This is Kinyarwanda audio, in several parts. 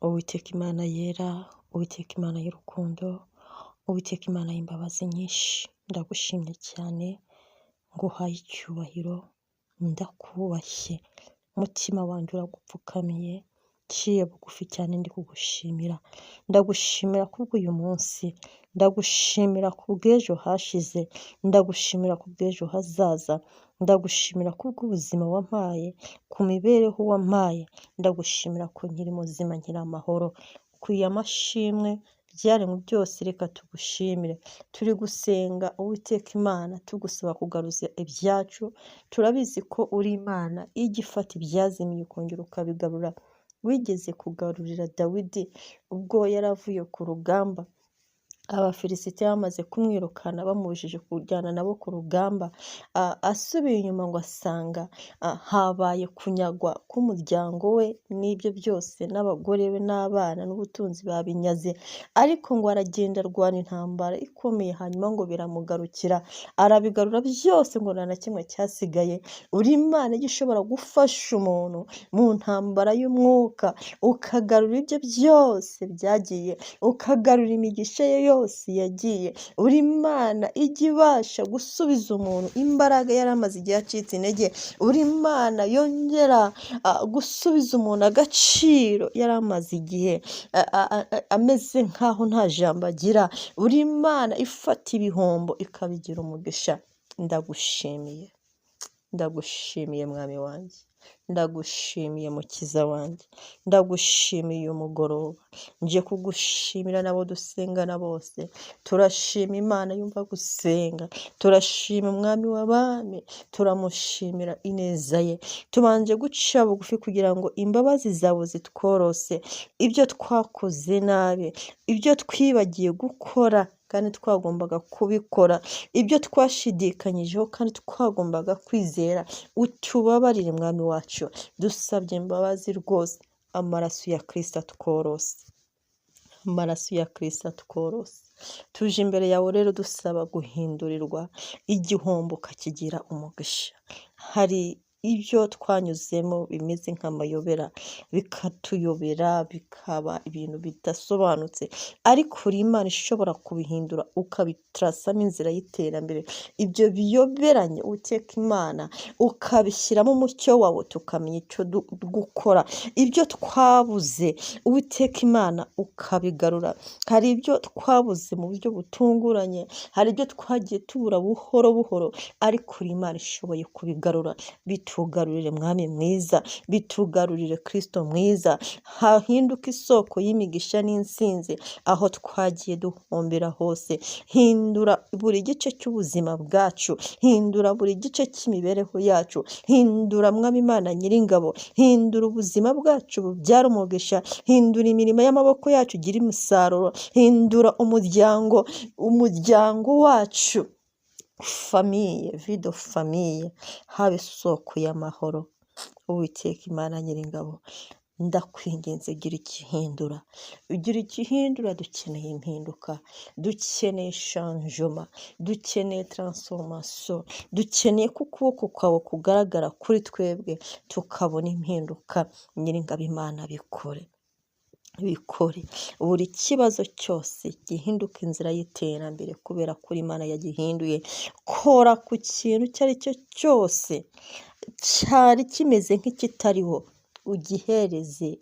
Uwiteka Imana yera, Uwiteka Imana y'urukundo, Uwiteka Imana y'imbabazi nyinshi, ndagushimye cyane, nguhaye icyubahiro, ndakubashye, umutima wanjye uragupfukamiye, nciye bugufi cyane ndi kugushimira, ndagushimira kubw'uyu munsi, ndagushimira kubw'ejo hashize, ndagushimira kubw'ejo hazaza, ndagushimira kubw'ubuzima wampaye, ku mibereho wampaye, ndagushimira ko nkiri muzima nkiri amahoro, ukwiye amashimwe, ibyaremwe byose reka tugushimire, turi gusenga Uwiteka Imana tugusaba kugaruza ibyacu, turabizi ko uri Imana ijya ifata ibyazimiye ukongera ukabigarura, wigeze kugarurira Dawidi ubwo yari avuye ku rugamba, Abafilisitiya bamaze kumwirukana bamubujije kujyana nabo ku rugamba, asubiye inyuma ngo asanga habaye kunyagwa k'umuryango we n'ibyo byose n'abagore be n'abana n'ubutunzi babinyaze, ariko ngo aragenda arwana intambara ikomeye, hanyuma ngo biramugarukira, arabigarura byose ngo nta na kimwe cyasigaye. Uri Imana ijya ishobora gufasha umuntu mu ntambara y'umwuka, ukagarura ibye byose byagiye, ukagarura imigisha ye yose yagiye. Uri Imana ijya ibasha gusubiza umuntu imbaraga yari amaze igihe acitse intege, uri Imana yongera gusubiza umuntu agaciro yari amaze igihe ameze nk'aho nta jambo agira, uri Imana ifata ibihombo ikabigira umugisha. Ndagushimiye, ndagushimiye Mwami wanjye, ndagushimiye Mukiza wanjye, ndagushimiye uyu mugoroba, nje kugushimira n'abo dusengana bose, turashima Imana yumva gusenga, turashima Umwami w'abami, turamushimira ineza ye, tubanje guca bugufi kugira ngo imbabazi zawe zitworose, ibyo twakoze nabi, ibyo twibagiye gukora kandi twagombaga kubikora, ibyo twashidikanyijeho kandi twagombaga kwizera, utubabarire Mwami wacu, dusabye imbabazi rwose, amaraso ya Kristo atworose, amaraso ya Kristo atworose. Tuje imbere yawe rero dusaba guhindurirwa igihombo ukakigira umugisha. Hari ibyo twanyuzemo bimeze nk'amayobera, bikatuyobera, bikaba ibintu bidasobanutse, ariko uri Imana ishobora kubihindura ukabitrasamo inzira y'iterambere. Ibyo biyoberanye Uwiteka Imana ukabishyiramo umucyo wawe tukamenya icyo gukora. Ibyo twabuze Uwiteka Imana ukabigarura. Hari ibyo twabuze mu buryo butunguranye, hari ibyo twagiye tubura buhoro buhoro, ariko uri Imana ishoboye kubigarura. Bitugarurire Mwami mwiza, bitugarurire Kristo mwiza, hahinduke isoko y'imigisha n'insinzi aho twagiye duhombera hose. Hindura buri gice cy'ubuzima bwacu, hindura buri gice cy'imibereho yacu, hindura Mwami Imana Nyiringabo, hindura ubuzima bwacu bubyara umugisha, hindura imirimo y'amaboko yacu igire umusaruro, hindura umuryango, umuryango wacu, famille, vie de famille, haba isoko y'amahoro. Uwiteka Imana Nyiringabo, ndakwinginze gira ikihindura, ugira ikihindura. Dukeneye impinduka, dukeneye changement, dukeneye transformation, dukeneye ko ukuboko kwawe kugaragara kuri twebwe tukabona impinduka. Nyiringabo Imana bikore, bikore, buri kibazo cyose gihinduka inzira y'iterambere kubera ko Imana yagihinduye. Kora ku kintu icyo ari cyo cyose cyari kimeze nk'ikitariho, ugihereze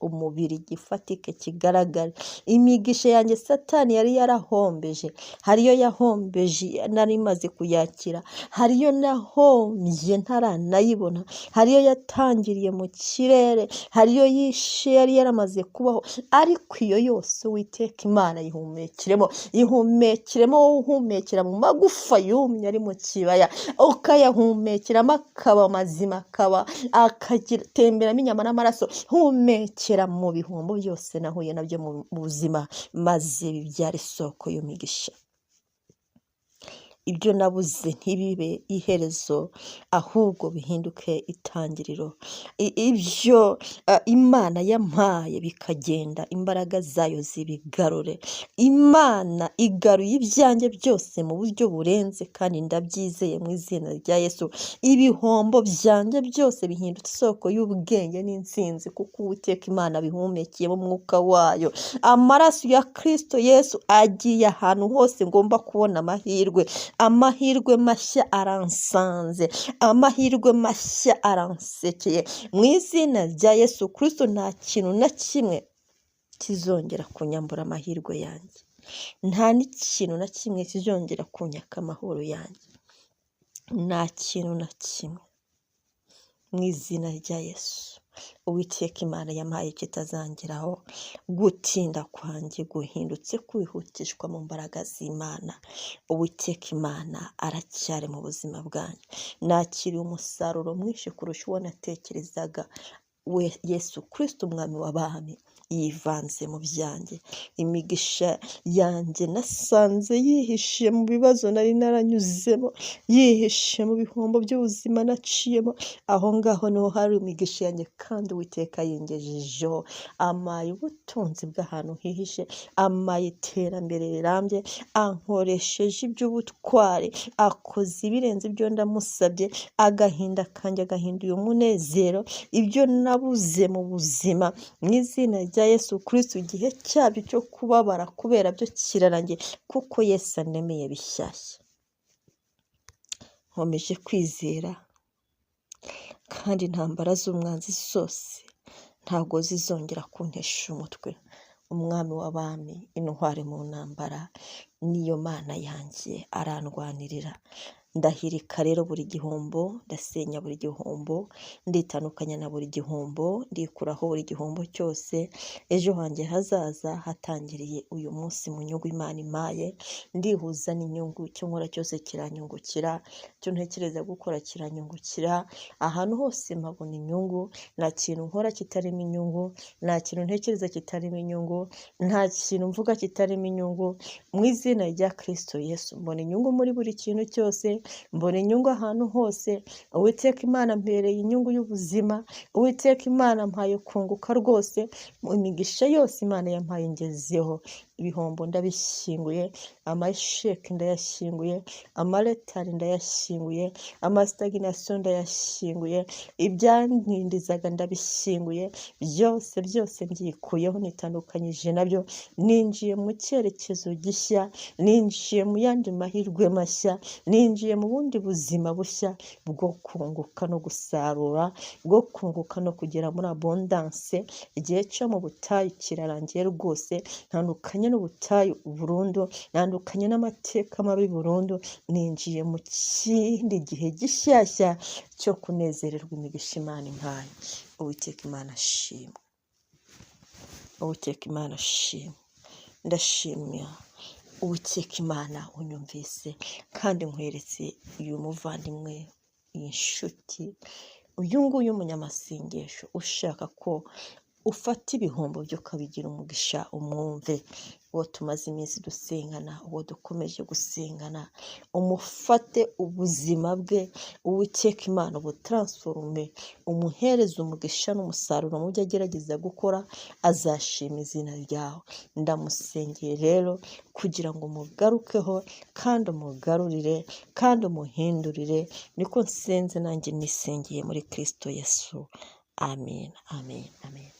umubiri gifatike kigaragare. Imigisha yanjye Satani yari yarahombeje, hari iyo yahombeje nari maze kuyakira, hari iyo nahombye ntaranayibona, hari iyo yatangiriye mu kirere, hari iyo yishe yari yaramaze kubaho, ariko iyo yose Uwiteka Imana yihumekiremo, ihumekiremo wowe uhumekera mu magufa yumye ari mu kibaya, ukayahumekeramo akaba mazima, akaba akatemberamo inyama n'amaraso. Humekera mu bihombo byose nahuye nabyo mu buzima, maze bibyara isoko y'imigisha. Ibyo nabuze ntibibe iherezo, ahubwo bihinduke itangiriro. Ibyo Imana yampaye bikagenda, imbaraga zayo zibigarure. Imana igaruye ibyanjye byose mu buryo burenze, kandi ndabyizeye mu izina rya Yesu. Ibihombo byanjye byose bihindutse isoko y'ubwenge n'intsinzi, kuko Uwiteka Imana bihumekeyemo umwuka wayo. Amaraso ya Kristo Yesu agiye ahantu hose ngomba kubona amahirwe. Amahirwe mashya aransanze, amahirwe mashya aransekeye. Mu izina rya Yesu Kristo, nta kintu na kimwe kizongera kunyambura amahirwe yanjye, nta n'ikintu na kimwe kizongera kunyaka amahoro yanjye, nta kintu na kimwe. Mu izina rya Yesu, Uwiteka Imana yampaye kitazangeraho. Gutinda kwanjye guhindutse kwihutishwa mu mbaraga z'Imana. Uwiteka Imana aracyari mu buzima bwanjye. Nakiriye umusaruro mwinshi kurusha uwo natekerezaga. We Yesu Kristo, Umwami w'abami, yivanze mu byanjye. Imigisha yanjye nasanze yihishe mu bibazo nari naranyuzemo, yihishe mu bihombo by'ubuzima naciyemo. Aho ngaho niho hari imigisha yanjye, kandi Uwiteka yingejejeho. Ampaye ubutunzi bw'ahantu hihishe, ampaye iterambere rirambye, ankoresheje iby'ubutwari, akoze ibirenze ibyo ndamusabye. Agahinda kanjye agahinduye umunezero, ibyo nabuze mu buzima, mu izina rya Yesu Kristo, igihe cyabyo cyo kubabara kubera byo kirarangiye, kuko Yesu anemeye bishyashya. Nkomeje kwizera, kandi intambara z'umwanzi zose ntabwo zizongera kuntesha umutwe. Umwami w'abami, intwari mu ntambara, niyo Mana yanjye, arandwanirira. Ndahirika rero buri gihombo, ndasenya buri gihombo, nditandukanya na buri gihombo, ndikuraho buri gihombo cyose. Ejo hanjye hazaza hatangiriye uyu munsi mu nyungu Imana impaye. Ndihuza n'inyungu, icyo nkora cyose kiranyungukira, icyo ntekereza gukora kiranyungukira. Ahantu hose mpabona inyungu, nta kintu nkora kitarimo inyungu, nta kintu ntekereza kitarimo inyungu, nta kintu mvuga kitarimo inyungu. Mu izina rya Kristo Yesu, mbona inyungu muri buri kintu cyose, mbona inyungu ahantu hose. Uwiteka Imana mpereye inyungu y'ubuzima, Uwiteka Imana mpaye kunguka rwose. Mu imigisha yose Imana yampaye ngezeho. Ibihombo ndabishyinguye, amasheki ndayashyinguye, amaretari ndayashyinguye, amastagnation ndayashyinguye, ibyantindizaga ndabishyinguye, byose byose mbyikuyeho, nitandukanyije nabyo. Ninjiye mu cyerekezo gishya, ninjiye mu yandi mahirwe mashya, ninjiye mu bundi buzima bushya bwo kunguka no gusarura, bwo kunguka no kugera muri abondance. Igihe cyo mu butayu kirarangiye rwose, ntandukanye n'ubutayu burundu, ntandukanye n'amateka mabi burundu, ninjiye mu kindi gihe gishyashya cyo kunezererwa imigisha Imana impaye. Uwiteka Imana ashimwe, Uwiteka Imana ashimwe. Ndashimira Uwiteka Imana unyumvise, kandi nkweretse uyu muvandimwe, iyi nshuti, uyu nguyu umunyamasengesho ushaka ko ufata ibihombo byo ukabigira umugisha, umwumve. Uwo tumaze iminsi dusengana, uwo dukomeje gusengana, umufate ubuzima bwe, Uwiteka Imana ubutransforme, umuhereze umugisha n'umusaruro mu byo agerageza gukora, azashima izina ryawe. Ndamusengeye rero kugira ngo umugarukeho kandi umugarurire kandi umuhindurire, niko nsenze nanjye nisengeye muri Kristo Yesu. Amen, amen, amen.